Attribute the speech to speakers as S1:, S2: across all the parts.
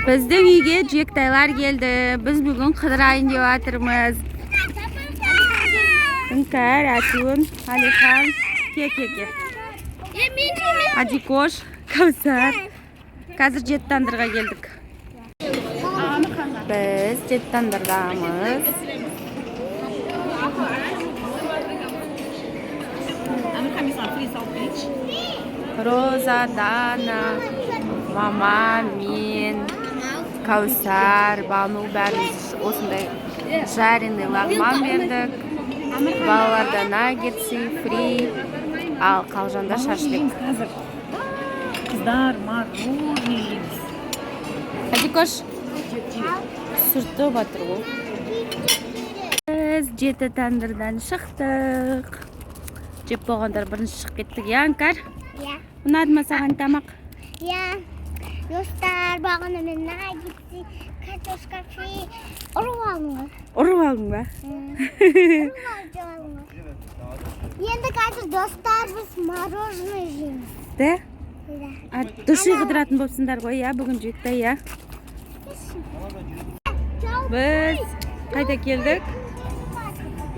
S1: Біздің үйге жектайлар келді. Біз бүгін қыдырайын деп жатырмыз. Іңкәр, Әтуін, Алихан, ке, ке, ке. Адикош, Кәусар. Қазір жеті тандырға келдік. Біз жеті тандырдамыз. Роза, Дана, мама, мен, Кәусар, Бану бәріміз осындай жареный лағман бердік. Балаларда наггетсы, фри, ал Қалжанда шашлык.
S2: Қазір қыздар мороженое жейміз.
S1: Адикош, сүртіп жатыр ғой. Біз жеті тандырдан шықтық. Жеп болғандар бірінші шығып кеттік, иә, Іңкәр?
S3: Иә.
S1: Ұнады ма саған тамақ?
S3: Иә. Достар, бағана мен наггетсы, картошка фри ұрып алдым ғой.
S1: Ұрып алдың ба?
S3: Ұрып алып жеп алдым ғой. Енді қазір, достар, біз мороженое жейміз.
S1: Да?
S3: Да.
S1: А души қыдыратын болыпсыңдар ғой, иә, бүгін жекті, иә? Біз қайда келдік?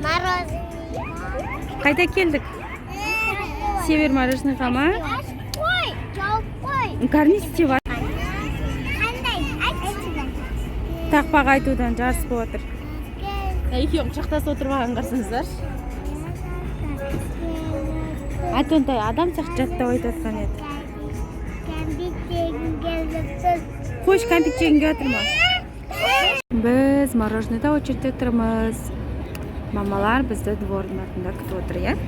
S3: Мороженое.
S1: Қайда келдік? Север мороженыйға ма?
S3: Ашып қой, жауып қой.
S1: Іңкәр не істеп жатыр?
S3: Қандай? Айтшы.
S1: Тақпақ айтудан жарыс болып жатыр.
S2: Екеуің құшақтасып отырып алған қарасаңыздаршы.
S1: Атонтай адам сияқты жаттап айтып жатқан еді.
S3: Кәмпит жегім келіп тұр.
S1: Қойшы, кәмпит жегің келіп жатыр ма? Біз мороженыйда очередьте тұрмыз. Мамалар бізді двордың артында күтіп отыр, иә?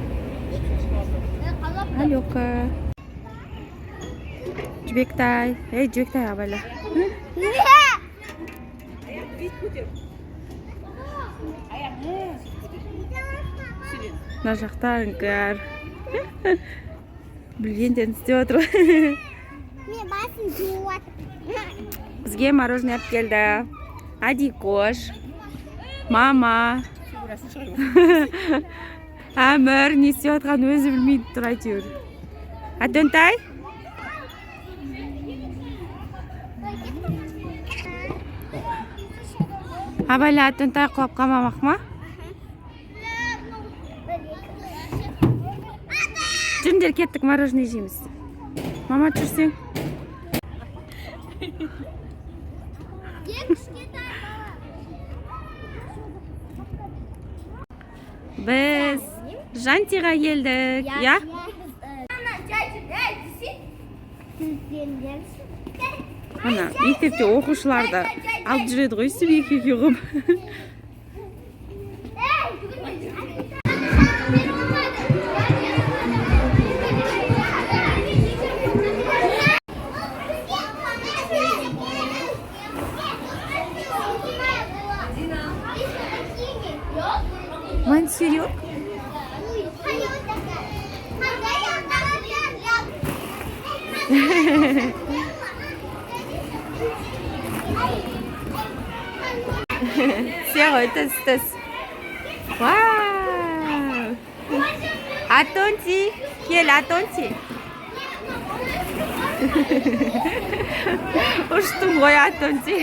S1: Алёка. Жібектай. Ей, Жібектай, абайла. Мына жақта Іңкәр. Білгендерін істеп отыр ғой.
S3: Мен басым жуып жатыр.
S1: Бізге мороженое алып келді. Адикош, мама, Әмір не істеп жатқанын өзі білмей тұр әйтеуір. Атонтай? Абайла, Атонтай, құлап қалмамақ ма? Жүріңдер, кеттік, мороженое жейміз. Мама, жүрсең.
S3: Ең кішкентай бала.
S1: Біз Жантиға келдік, иә? Ана мектепте оқушыларды алып жүреді ғой өйстіп екі екеу қылып. Мансюрек. Түсе ғой, түс, түс. Вау! Атонти, кел, Атонти. Ұштың ғой, Атонти.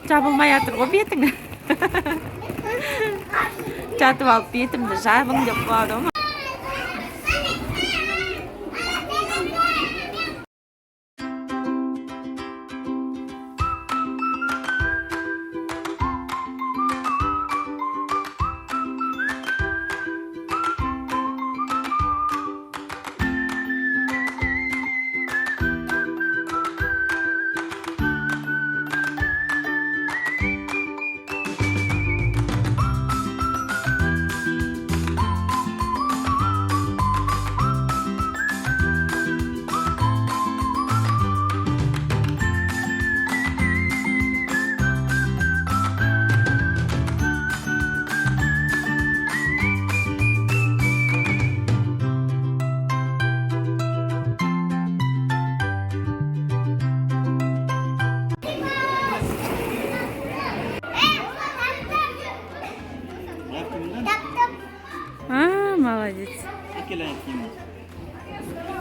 S1: Жабылмай жатыр ғой бетің. Жатып алып бетімді жабың деп қояды ғой.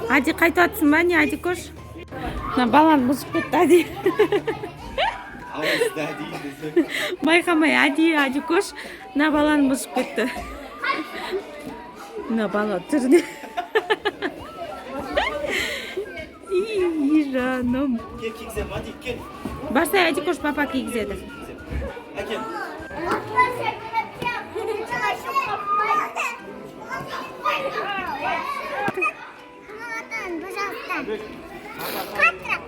S1: Ади, қайтып жатсың ба, не, Адикош? Мына баланы бұзып кетті Ади. Байқамай Ади, Адикош мына баланы бұзып кетті. Мына бала түріне. И, жаным.
S4: Кел, кигіземін, Ади, кел.
S1: Барсай, Адикош, папа кигізеді.
S4: Әкел.
S3: Пожалуйста. Қаттырақ.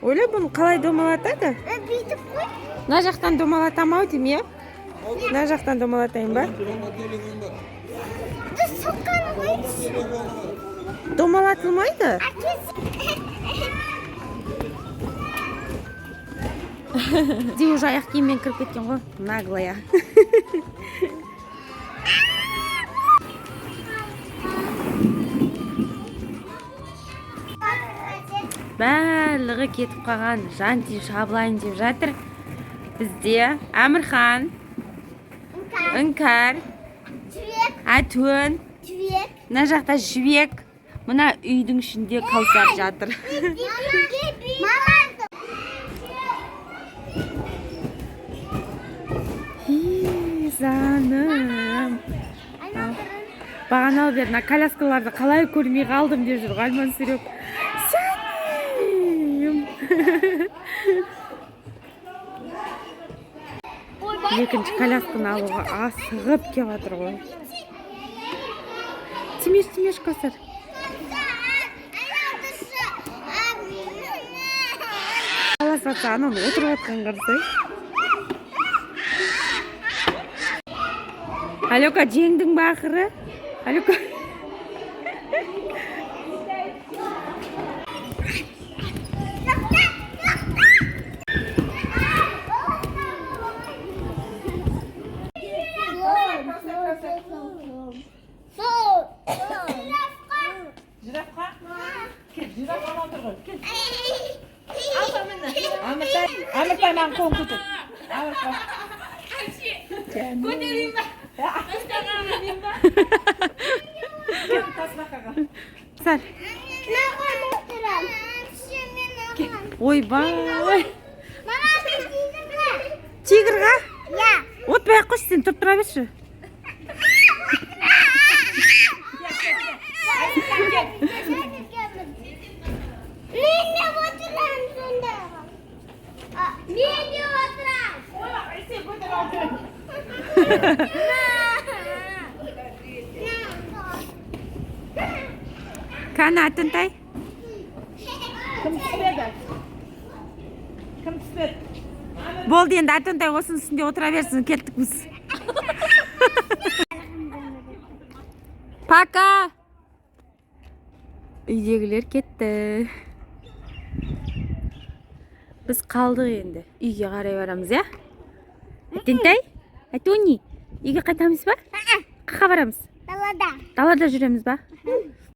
S1: Ойла, бұны қалай домалатады?
S3: Бүйтіп қой.
S1: Мына жақтан домалатам ау деймін, иә? Мына жақтан домалатайын ба?
S3: Біз соққаны қойшы.
S1: Домалатылмайды.
S3: Әкесі.
S1: Ди уже аяқ киіммен кіріп кеткен ғой. Наглая. Барлығы кетіп қалған. Жанти шабылайын деп жатыр. Бізде Әмірхан, Іңкәр,
S3: Жібек,
S1: Әтөн,
S3: жібек.
S1: Мына жақта Жібек, мына үйдің ішінде Кәусар жатыр.
S3: Мама.
S1: И, жаным. Бағаналы бері мына коляскаларды қалай көрмей қалдым деп жүр ғой Альман Серек. Сәнем. Екінші колясканы алуға асығып келіп жатыр ғой. Тимеш, тимеш, Кәусар. Таласып жатса, ананың отырып жатқан қарасай. Алёка, жеңдің ба ақыры? Алёка.
S2: Жирафқа? Кел, жираф ана отыр ғой. Кел. Әміртай, Әміртай, маған қолын көтер. Әміртай. Көтерейін ба? Кел, тасбақаға.
S1: Сәл. Ойбай.
S3: Мама, мен тигрға.
S1: Тигрға?
S3: Иә.
S1: Отпай ақ қойшы, сен тұрып тұра берші.
S3: Мен де отырамын сонда. Мен де отырамын.
S2: Ой,
S1: Кәні, Атынтай.
S2: Кім түспеді? Кім түспеді?
S1: Болды енді, Атынтай осының үстінде отыра берсін, кеттік біз. Пока. Үйдегілер кетті. Біз қалдық енді. Үйге қарай барамыз, иә? Атынтай? Атуни, үйге қайтамыз ба? Қаққа барамыз?
S3: Далада.
S1: Далада жүреміз ба?